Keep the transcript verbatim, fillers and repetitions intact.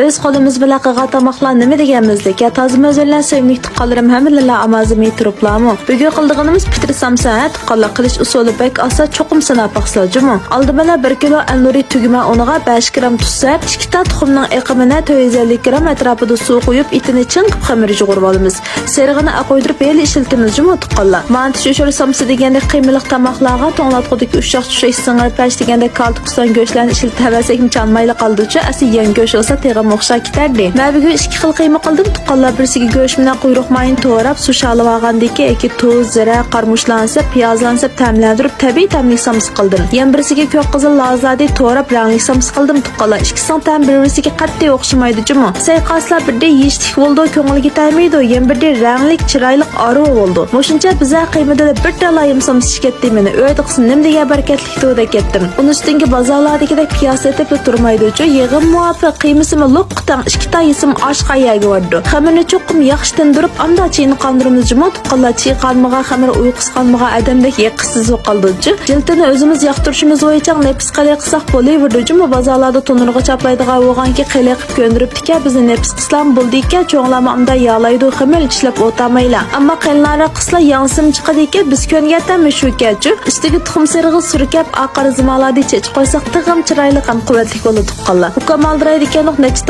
ئۆز قولىمىز بىلەن قىلغان تاماقلار نېمە دېگەن مەززىلىك، يا تازىمۇ ئۆزۈڭلار سۆيۈملۈك تۇغقانلىرىم ھەممىلىلا ئامازىمى تۇرۇپلامۇ. بۈگۈن قىلىدىغىنىمىز پىتىر سامسا، ھە تۇغقانلار، قىلىش ئۇسۇلى بەك ئاسان، چوقۇم سىناپ باقسىلا جۇمۇ. ئالدى بىلەن بىر كىلو ئەلنۇرى تۈگمە ئۇنىغا بەش گرام تۇز سەپ، ئىككى تا تۇخۇمنىڭ ئېقىمىنى تۆت يۈز ئەللىك گرام ئەتراپىدا سۇ قۇيۇپ، ئېتىنى چىڭ قىلىپ خېمىر يۇغۇرۇۋالىمىز. سېرىغىنى ئاقۇيدۇرۇپ ھېلى ئىشلىتىمىز جۇمۇ تۇغقانلار. مانتا، شوشۇر، سامسا دېگەندەك قىيمىلىق تاماقلارغا توڭلاتقۇدىكى ئۇششاق چۈشەك، سىڭىر پەش دېگەندەك كالتا قۇسان گۆشلەرنى ئىشلىتىۋەرسەكمۇ چانمايلا قالىدۇچۇ، ئەسلى يەڭ گۆش بولسا تېخىمۇ ئوخشاپ كېتەردى. مەن بۈگۈن ئىككى خىل قىيما قىلدىم تۇغقانلار، بىرسىگە گۆش بىلەن قۇيرۇق ماينى توراپ، سۇ شارلىۋالغاندىن كېيىن ياكى تۇز، زىرە، قارىمۇچلارنى سېپ، پىيازلارنى سېپ، تەملەندۈرۈپ، تەبىئىي تەملىك سامسا قىلدىم. يەنە بىرسىگە كۆك قىزىل لازادى توراپ رەڭلىك سامسا قىلدىم تۇغقانلار. ئىككىسىنىڭ تەمى بىر-بىرسىگە قەتئىي ئوخشىمايدۇ جۇمۇ. سەي قاسلا بىردە يېيىشلىك بولىدۇ، كۆڭۈلگە تەگمەيدۇ، يەنە بىردە رەڭلىك، چىرايلىق، ئارۇ بولىدۇ. مۇشۇنچە بىزە قىيمىدىلا بىر تالا يېمە سامسا ئىچىپ كەتتى مېنى. ئۆيدە قىلسا نېمە دېگەن بەرىكەتلىكتۇ دەپ كەتتىم. ئۇنىڭ ئۈستىگە بازارلاردىكىدەك پىياز سېتىپلا تۇرمايدۇچۇ، يىغىم مۇۋاپىق، قىيمىسىمۇ لوققا تەڭ، ئىككى تا يېسىمۇ ئاشقان يەرگە بارىدۇ. خېمىرنى چوقۇم ياخشى تىندۇرۇپ، ئاندىن چېيىنى قاندۇرىمىز جۇمۇ تۇغقانلار. چېيى قانمىغان خېمىر ئۇيقۇسى قانمىغان ئادەمدەك يېقىشسىز بولۇپ قالىدۇچۇ. جىلتىنى ئۆزىمىز ياقتۇرۇشىمىز بويىچە نېپىز قىلىپ قىلساق بولۇۋېرىدۇ جۇمۇ. بازارلاردا تونۇرغا چاپلايدىغان بولغانكى قىلىپ كۆندۈرۈپتىكەن، بىزنى نېپىز قىلسىلام بولدىكەن، چوڭلارمۇ ئامدا يالايدۇ، خېمىر چىشلەپ ئولتۇرمايلا. ئەمما قېيىنلارنىڭ قىزلار ياڭسىم چىقىدىكەن، بىز كۆنگەن تەمى شۇكەنچۇ. ئۈستىگە تۇخۇم سېرىغى سۈركەپ، ئاقار زىمالادى چېچىپ قويساق تېخىمۇ چىرايلىق ھەم قۇۋۋەتلىك بولىدۇ تۇغقانلار. ئۇكام ئالدىرايدىكەنۇق، نەچچە